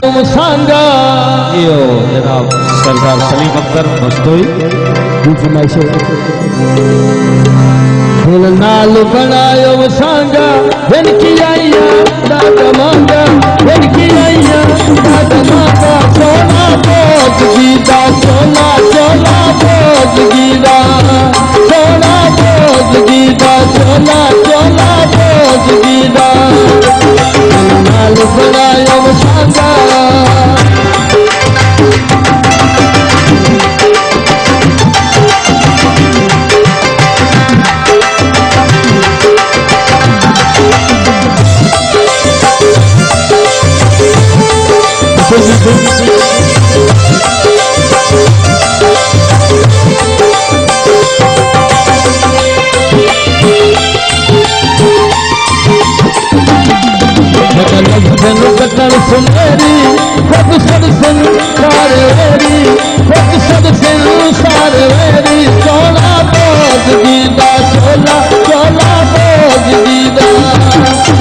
बनायो सांगा। यो जनाब सरदार सलीम अख्तर मस्तोई दिल नाल बनायो सांगा इनकी आइया दादा मांगा इनकी आइया दादा मांगा सोना बोझ गीदा सोना चोला बोझ गीदा सोना बोझ गीदा सोना चोला बोझ गीदा दिल नाल बनायो सांगा। कटन सुनेरी खुद सद संसार वेरी खुद सद संसार वेरी चोला बोझ गीदा चोला चोला बोझ गीदा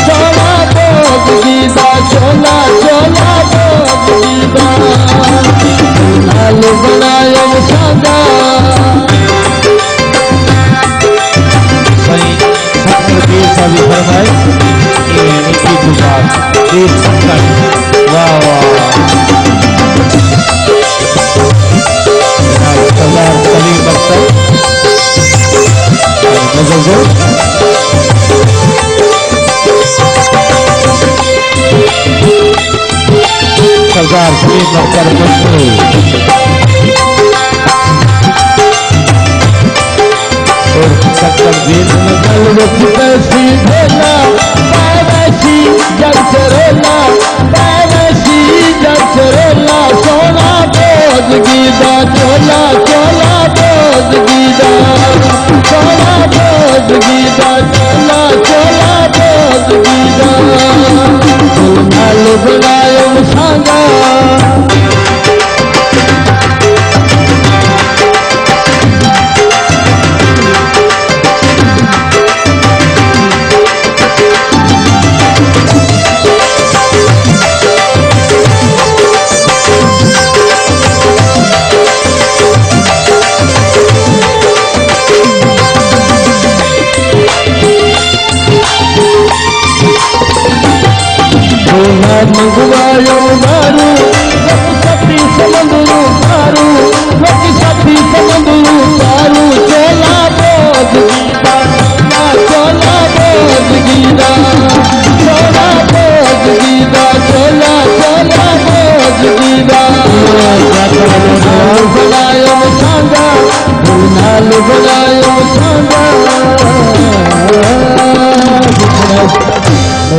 चोला बोझ गीदा चोला चोला बोझ गीदा लाल बनायो सांगा। साईं सतगुरु साहब फरमाए निकी गुजार वाह वाह सरदार सलीम अख्तर सरदार सलीम अख्तर मस्तोई और सत्तर वीर चरोला सोना बोझ गीदा चोला चोला बोझ गीदा सोना बोझ गीदा चोला चोला बोझ गीदा लाल बनायो सांगा। मंगवायो दारू साथी समंदरू दारू साथी समंदरू दारू चोला बोझ गीदा चोला बोझ गीदा चोला बोझ गीदा चोला चोला बोझ गीदा बनायो सांगा नाल बनायो सांगा।